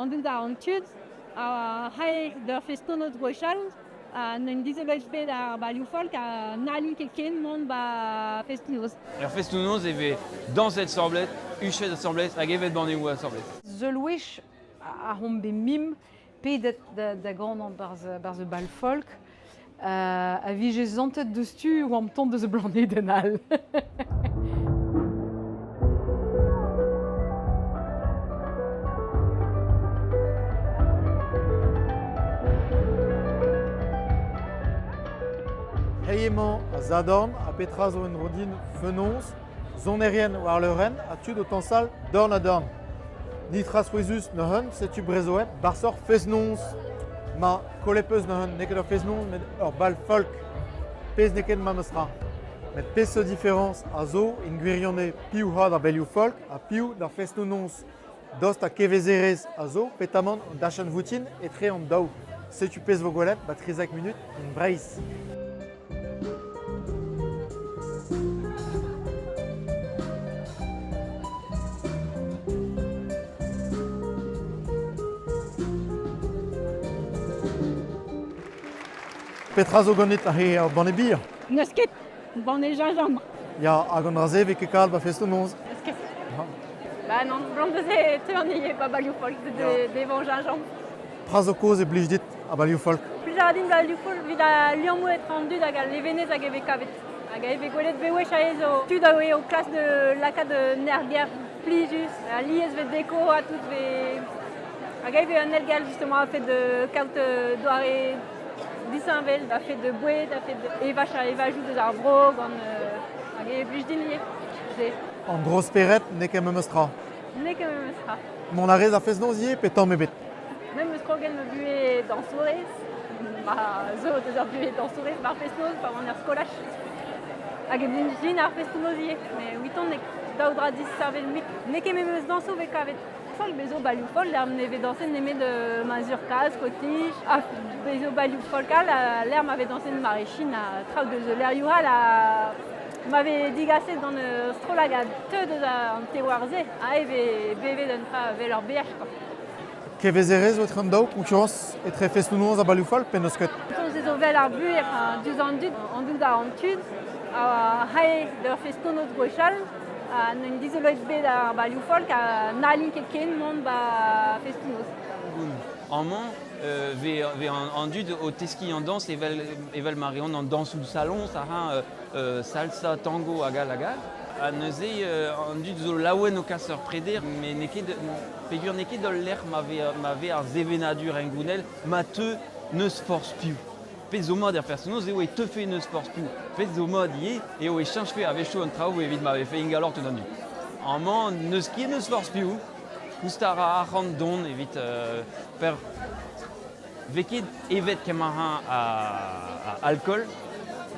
an dud an tud a c'hae d'ur festonoz gwechall ha n'en dizoloet bet ar balioù folk ha n'hallin ket ken mont 'ba festoù-noz. Er festoù-noz e vez dañset asambles, huchet asambles hag evet banneoù asambles. Seul wech a omp bet mimp pedet da ganañ barzh bal folk a vije santet deus-tu oamp tont deus blanedenn all. Hei emañ a Sadorn ha petra zo en-dro din fenoz, sonerien war leurenn ha tud o tañsal dorn-ha-dorn. Nitra souezhus neuze, setu Brezhoweb barzh fest-noz. Ma kollet peus neuze n'eo ket ur fest-noz met ur bal folk. Pezh n'eo ket memes tra. Met peseurt diferañs a zo en gwirionez piv c'hoazh ar belioù folk ha piv d'ar festoù-noz? Daoust ha kevezerezh a zo petamant an dachenn voutin etre an daou? Setu pezh vo gwelet 'ba 13 munut en Breizh. Petra zo ganit aze ur banne bier? N'eus ket, banne gingembre. Ya, hag an dra-se 'vez ket kalz ba festoù-noz. N'eus ket. Ba non, blam neuze e teuan ivez ba balioù folk devañ gingembre. Pra zo kozh e blij dit a balioù folk? Plij a ra din balioù folk evit al liammoù etre an dud hag al levenez hag e vez kavet. Hag e vez gwelet bewech aes zo tud a oe o klask de lakaat un aergelc'h plijus, alies 'vez deko ha tout 'vez... Hag e vez un elgal justement a-fet de kaout doare disheñvel, a-fet de boued, a-fet evaj ha evajoù deus ar vro gant hag e blij din ivez. Se. An dro-spered n'eo ket memes tra. N'eo ket memes tra. Mont a rez ar fest-noz ivez pe tamm ebet? Me 'm eus kroget ma buhez dañsourez, ma zo deus ur buhez dañsourez war fest-noz pa oan er skolaj. Hag e blij din ar fest-noz ivez, met 'witon n'eo daou dra disheñvel-mik. N'eo ket memes dañsoù 'vez kavet. Folk bezo balioù folk, lec'h ne vez dañset nemet ma zurkaz, kotij, ha bezo balioù folk all lec'h ma vez dañset mare-Chine ha traoù deus lec'hioù all ha ma vez digaset gant ur strollad a teu deus an terroir-se ha e vez bevet un tra 'vel ur beaj quoi. Kevezerezh etre an daou, koñkurañs etre festoù-noz ha balioù fall pe n'eus ket? Komzet zo 'vel ar buhez enfin, diouzh an dud, an dud an tud a rae d'ur festoù-noz gwechall ha n'en dizoloet bet ar balioù folk ha n'hallint ket ken mont 'ba festoù-noz. Amañ vez, vez an, an dud o teskiñ an dañs evel, evel ma reont an dañsoù saloñs a ra salsa, tango hag all hag all. Ha neuze an dud zo laouen o kas ur preder, met n'eo ket peogwir n'eo ket ul lec'h ma vez, ma vez ar sevenadur hengounel ma teu n'eus forzh piv. Pezh zo mat er personoz eo e teufe n'eus forzh piv. Pezh zo mat ivez eo e cheñchfe a-wechoù an traoù evit ma vefe ingaloc'h tout an dud. Amañ n'eus ket n'eus forzh piv. Koust a ra arc'hant don evit per 'Vez ket evet kement a alkool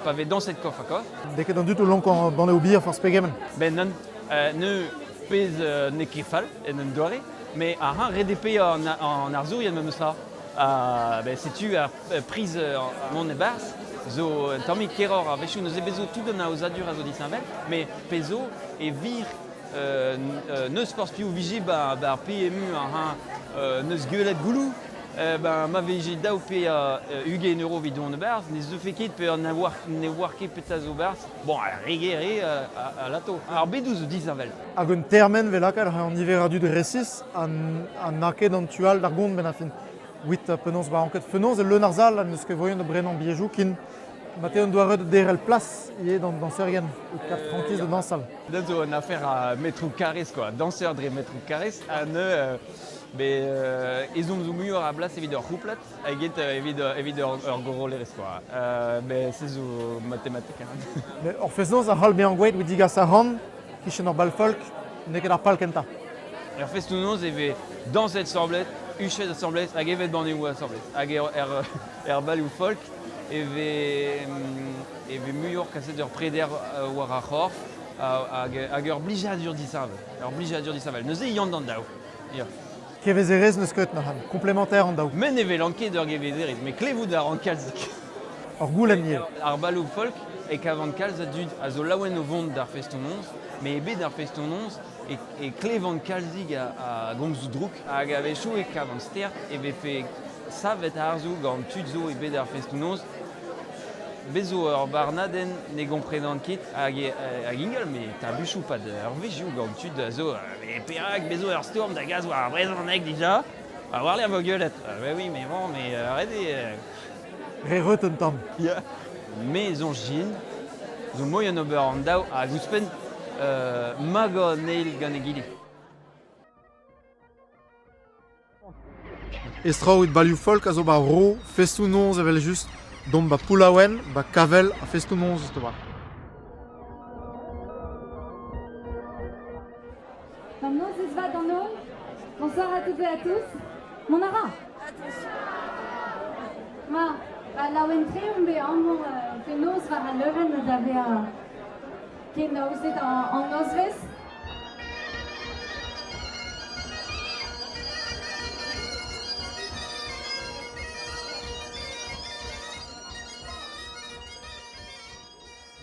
pa vez dañset kof-ha-kof. N'eo ket an dud o lonkañ banneoù bier forzh pegement. Ben nann, ne pezh n'eo ket fall en un doare, met ar ret eo paeañ an arzourien memes tra. Ben setu ar priz mont e-barzh zo un tammig keroc'h a-wechoù. Neuze bez zo tout an aozadur a zo disheñvel, met pezh zo e vir n'eus forzh piv 'vije 'ba ar PMU n'eus gwelet gouloù. Ben, ma vije dav paeañ 20 euro evit dont e-barzh, ne zeufe ket peogwir ne oar, ne oar ket petra zo 'barzh. Bon, re ger eo alato. Ar bedoù zo disheñvel. Hag un termen 'vez lakaet an niver a dud resis ha n'a ket an tu all d'ar gont 'benn ar fin. Wit penaos 'ba anket fenoz e leun ar sal ha n'eus ket voien da brenañ bilhejoù ken. Ma te un doare da derc'hel plas ivez d'an dañserien e kad frankiz da dañsal. Dat zo un afer a metroù karrez quoi, dañser dre metroù karrez ha neuze Bet ezhomm zo muioc'h a blas evit ur c'houplad eget evit, evit ur, ur gorollerez quoi. Bet se zo matematik. Hein. Mais ur fest-noz a c'hall bezañ gwelet evit digas arc'hant kichen ur bal folk, n'eo ket ar pal kentañ. Er festoù-noz e vez dañset asambles, huchet asambles hag evet banneoù asambles. Hag er, er, er balioù folk e vez, e vez muioc'h kaset ur preder war ar c'horf hag, hag ur blijadur disheñvel. Ur blijadur disheñvel. Neuze e yan d'an daou. Ya. Kevezerezh n'eus ket neuze, komplementaire an daou. Me ne welan ket ur gevezerezh, met klevout a ran kalzik. Ur goulenn ivez. Ar baloù folk e kavan kalz a dud a zo laouen o vont d'ar festoù-noz, met e bed ar festoù-noz e klevan kalzig a gomzoù drouk hag a-wechoù e kavan stert e vefe savet harzoù gant tud zo e bed ar festoù-noz. Bez zo ur barnadenn ne gomprenan ket hag hag ingal met tabuchoù 'pad eurvezhioù gant tud a zo mais perak bez zo ur stourm da gas war ar brezhoneg dija? Ha war-lerc'h vo gwelet. Ah oui mais bon mais ret eo. Re reut un tamm. Ya. Me soñj din zo moaien ober an daou hag ouzhpenn magañ an eil gant egile. Estrañ evit balioù folk a zo 'ba vro festoù-noz evel-just, domp 'ba Poullaouen, 'ba Kavel ha festoù-noz just a-walc'h. Nozvezh vat d'an holl. Bonsoir à toutes et à tous. Mont a ra Ma, ba laouen-tre on bet amañ fenoz war al leurenn da vezañ kenaozet an nozvezh.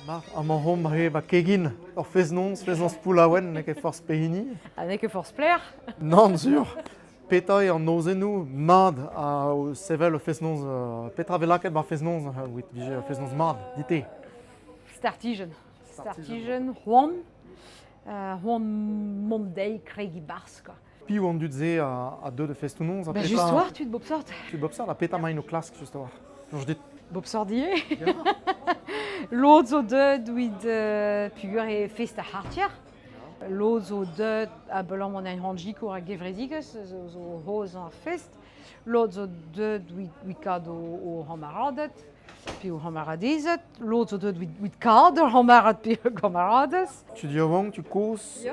Mar, amañ omp re ba kegin, ur fest-noz, fest-noz Poullaouen, n'eo ket forzh pehini. Ha n'eo ket forzh pelec'h. Nann, sur. Petra eo an nozennoù mat a sevel ur fest-noz Petra vez lakaet war fest-noz evit vije ur fest-noz mat, dit-te? Startijenn. Startijenn, c'hoant. C'hoant mont dezhi kregiñ 'barzh, quoi. Piv an dud-se a deu da festoù-noz? Ben just war, tud bop sort. Tud bop sort, ha petra emaint o klask just a-walc'h? Soñj dit? Bop sort ivez. Lod zo deuet evit peogwir eo fest ar c'hartier. Lod zo deuet abalamour an c'hoant-sikour ar gevredigezh zo o aozañ ar fest. Lod zo deuet evit kaout o c'hamaraded. Pe o c'hamaradezed, lod zo deuet evit kaout ur c'hamarad pe ur gamaradez. Tud yaouank, tud kozh,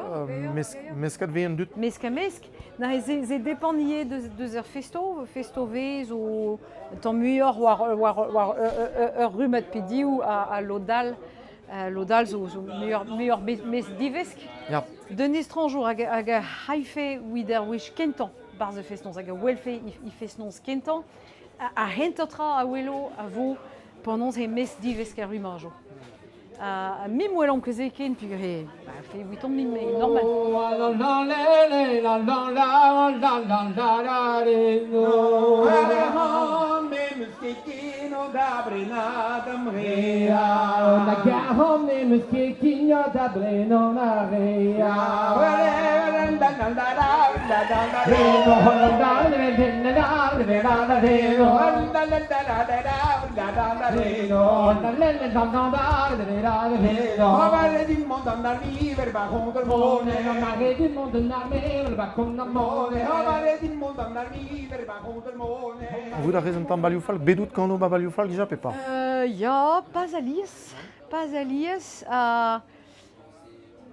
meskat vez an dud. Mesk-ha-mesk. Neuze se depend ivez deus ar festo. Festo vez zo un tamm muioc'h war ur rummad pe div ha lod all. Lod all zo muioc'h mesk divesk. Ya. D'un estrañjour hag a c'haife evit ar wech kentañ 'barzh e fest-noz hag a welfe he fest-noz kentañ. Ar c'hentañ tra a welo a vo penaos he mestr divesk ar rumajoù. Ha mimp 'welomp ket se ken peogwir evitomp mimp eo normal. Vout a rez un tamm balioù fall? Bet out gant ba balioù fall dija pe pas? Ya, pas alies. Pas alies.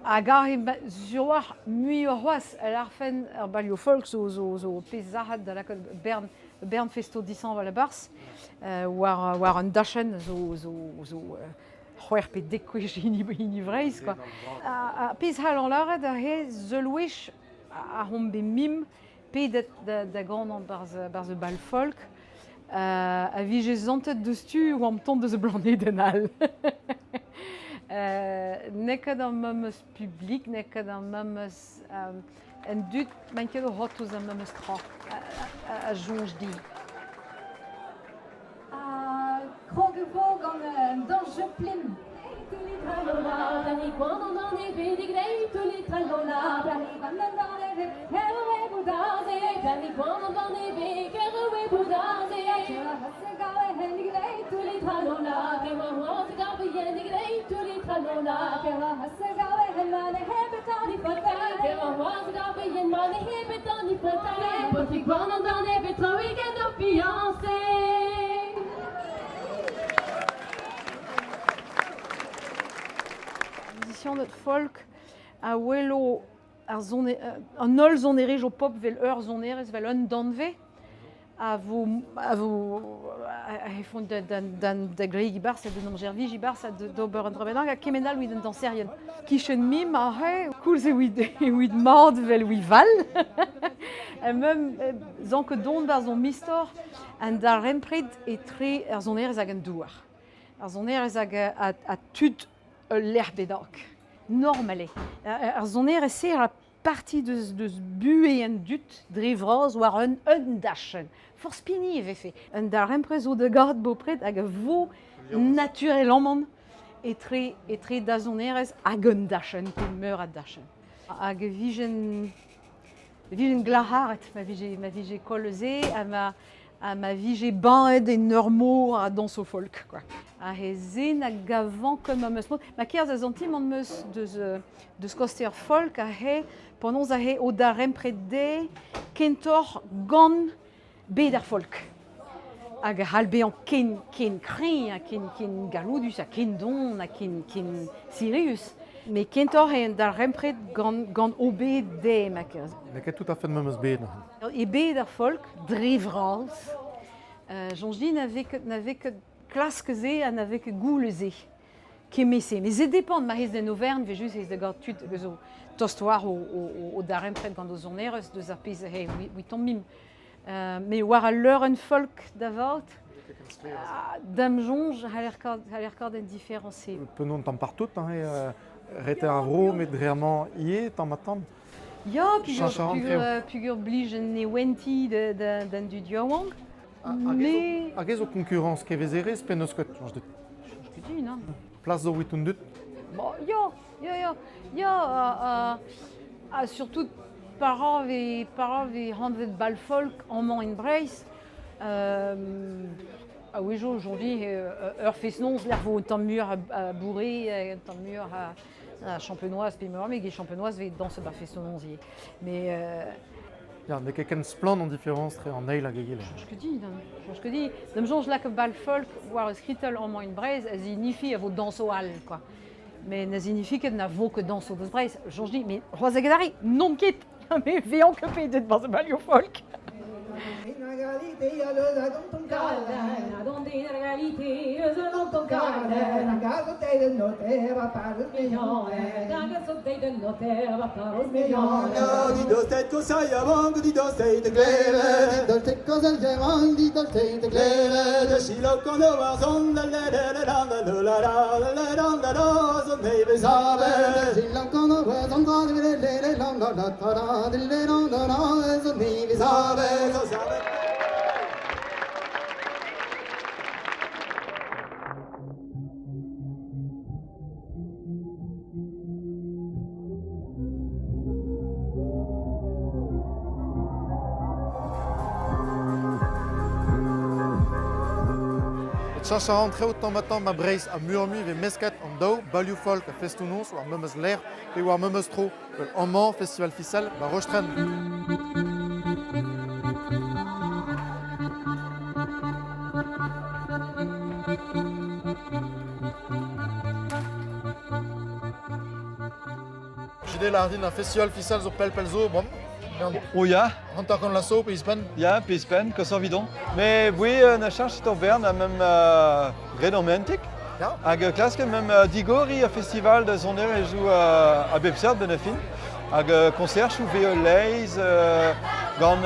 Hag aze sur-walc'h muioc'h c'hoazh a lârfen ar balioù folk zo pezh sac'had da lakaat bern bern festoù dishañval a-barzh war un dachenn zo c'hwec'h pe dek gwech hini Vreizh quoi. Ha pezh c'hallan lâret aze seul wech a omp bet mimp pedet da ganañ 'barzh bal folk a vije santet deus-tu oamp tont deus ur blanedenn all. N'eo ket ar memes publik, n'eo ket ar memes an dud n'int ket o c'hortoz ar memes tra a soñj din. Ha krog e vo gant un dañs plen. Muzisianed folk a welo ar sone, an holl sonerezhioù pop 'vel ur sonerezh, 'vel un danvez a vo a vo he font da gregiñ 'barzh ha d'en em servijiñ 'barzh ha d'ober un dra bennak ha kement all evit an dañserien. Kichen mimp aze, koulz evit mat 'vel evit val. Ha mem 'zan ket dont 'barzh hon istor an darempred etre ar sonerezh hag an douar. Ar sonerezh hag ha tud ul lec'h bennak. Normal eo. Ar sonerezh-se a ra parti deus buhez an dud dre vras war un dachenn. Forzh pini e vefe. Un darempred zo da gaout bopred hag a vo naturelamañ etre da sonerezh hag un dachenn pe meur a dachenn. Hag e vijen glac'haret ma vije koll se ha ma vije bañet en ur mor a dañsoù folk quoi. Ha he se na gavan ket memes mod. Ma kerzh a santimant 'm eus deus koste ar folk aze penaos aze o darempred dezhe kentoc'h gant bed ar folk. Hag a c'hall bezañ ken kreñv ha ken galloudus ha ken don ha ken sirius. Met kentoc'h eo un darempred gant o bed dezhe ma kerzh. N'eo ket tout à fait memes bed. E bed ar folk, dre vras, soñj din na vez ket klask se ha na vez ket goul se. Kement-se. Mais se dépend, ma rez d'un Auvergne, vez just ez da gaout tud eus o tost war o darempred gant o sonerezh deus ar pezh he 'witomp mimp. Met war al leurenn folk da vat, da'm soñj c'haller kaout un différence. Penaos tamm partout, hein, reter ar vro, met dre amañ ivez, tamm-ha-tamm. Ya, pugur blij an newenti d'an dud yaouank. Mais... Hag ez zo konkurrañs kevezerezh pe n'eus ket, soñj dit? Soñj ket din, hein. Plas zo evit an dud? Bon, ya, ha surtout para vez hanvet bal folk amañ en Breizh, a-wechoù aujourd'hui ur fest-noz lec'h vo un tamm muioc'h a bourré, un tamm muioc'h a champenoise pe meur, met champenoise vez dañset ar fest-noz ivez. Mais Ya, n'eo ket ken splann an diferañs tre an eil hag egile. Soñj ket din, soñj ket din. Da'm soñj lak bal folk war ur skritell amañ en Breizh a zinifi a vo dañso all, quoi. Mais na zinifi ket na vo ket dañso deus Breizh. Soñj din, mais c'hoazh hag arri, n'on ket. Mais vezañ ket pedet barzh balioù folk. Cheñch a ran traoù tamm-ha-tamm ma Breizh ha muioc'h-mui 'vez mesket an daou balioù folk ha festoù-noz war memes lec'h pe war memes tro. Amañ, Festival Fisel, 'ba Rostrenn. Jidel a rin ar Festival Fisel zo pell-pell zo, bon. Oh ya. Hanter-kant laso pe ispenn. Ya, pe ispenn, koshoc'h evidon. Mais oui, na cheñch ur bern ha mem graet an mentig. Ya. Hag klasket mem digoriñ ar festival da sonerezhioù a bep seurt benn ar fin. Hag koñserchoù vez gant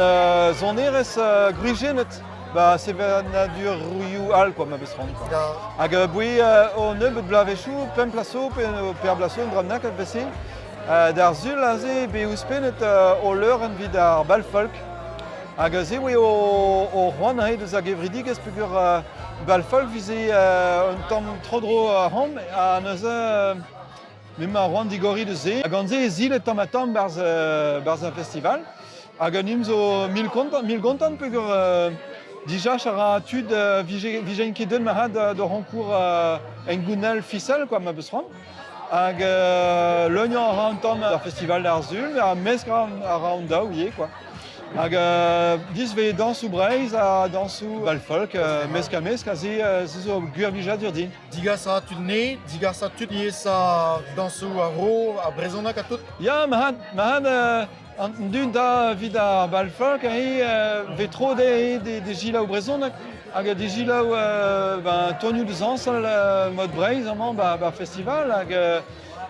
sonerezh gwriziennet. Ba sevenadurioù all quoi, ma vez c'hoant. Quoi. Ya. Hag boe o nebeut bloavezhioù, pemp plaso pe per blaso un dra bennak a vese. D'ar sul aze bet ouzhpennet o leurenn evit ar bal folk. Hag se oe o c'hoant aze deus ar gevredigezh peogwir bal folk 'vize un tamm tro-dro ahont ha neuze m'emañ ar c'hoant digoriñ deus se. Ha gant se e zilet tamm-ha-tamm 'barzh ar festival. Hag an hini zo mil kontant peogwir dijach a ra tud 'vijent ket deut marc'had d'o c'honkour hengounel fisel quoi ma 'peus c'hoant. Hag leuniañ a ra un tamm ar festival d'ar Sul, ha mesk a ra an daou ivez quoi. Hag dis 'vez dañsoù Breizh ha dañsoù bal folk, mesk-ha-mesk, aze se zo gwir blijadur din. Digas a ra tud ne, digas a tud ivez a dañsoù a vro, a brezhoneg ha tout. Ya, marc'had an dud da evit ar bal folk aze 'vez tro dezhe de selaou brezhoneg hag de selaou ben tonioù da zañsal mod Breizh amañ 'ba festival hag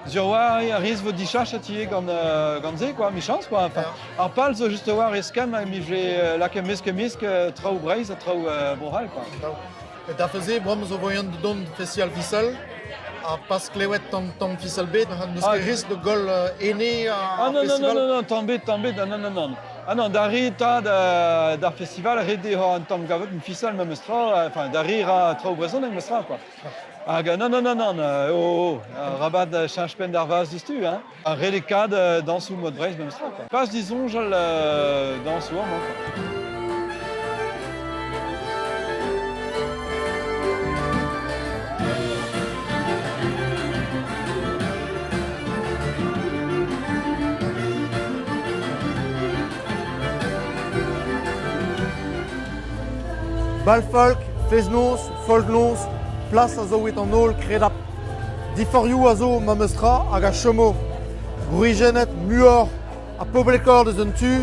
sur war ar riz 'vo dichachet ivez gant se quoi, 'michañs quoi. Enfin, ar pal zo just war eskemm ha 'mije lakaet mesk-ha-mesk traoù Breizh ha traoù Bro-C'hall quoi. Et da faze, bremañ zo voyant da dont festival Fisel. Ha pas klevet tamm tamm fisel bet, n'eus Ah. ket risk da goll ene ar Ah non, non, non, festival. non, non, tamm bet, tamm bet, ah, non, non, non. Ah non, da re ta da, d'ar festival, ret eo an tamm gavet un fisal memes tra, enfin, da re ra traoù brezhoneg memes tra, quoi. Hag non, non, non, non, oh, oh, rabat cheñch penn d'ar vaz diouzhtu, hein. Ar ret eo kad dañsoù mod Breizh memes tra, quoi. Pas disoñjal dañsoù amañ, quoi. Bal folk, fest-noz, folknoz, plas a zo evit an holl kredap. Diforioù a zo memes tra hag a chomo. Gwriziennet muioc'h ha poblekoc'h deus un tu,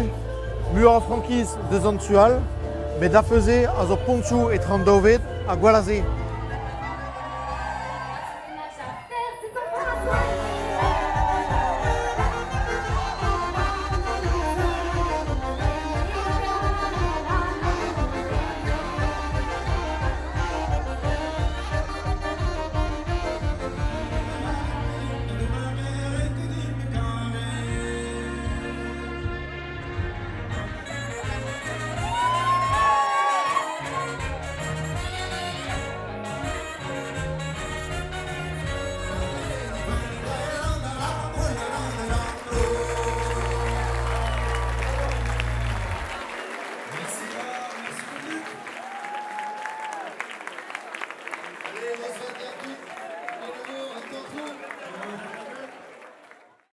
muioc'h a frankiz deus an tu all, met da-feuze a zo pontoù etre an daou ved ha gwall a se.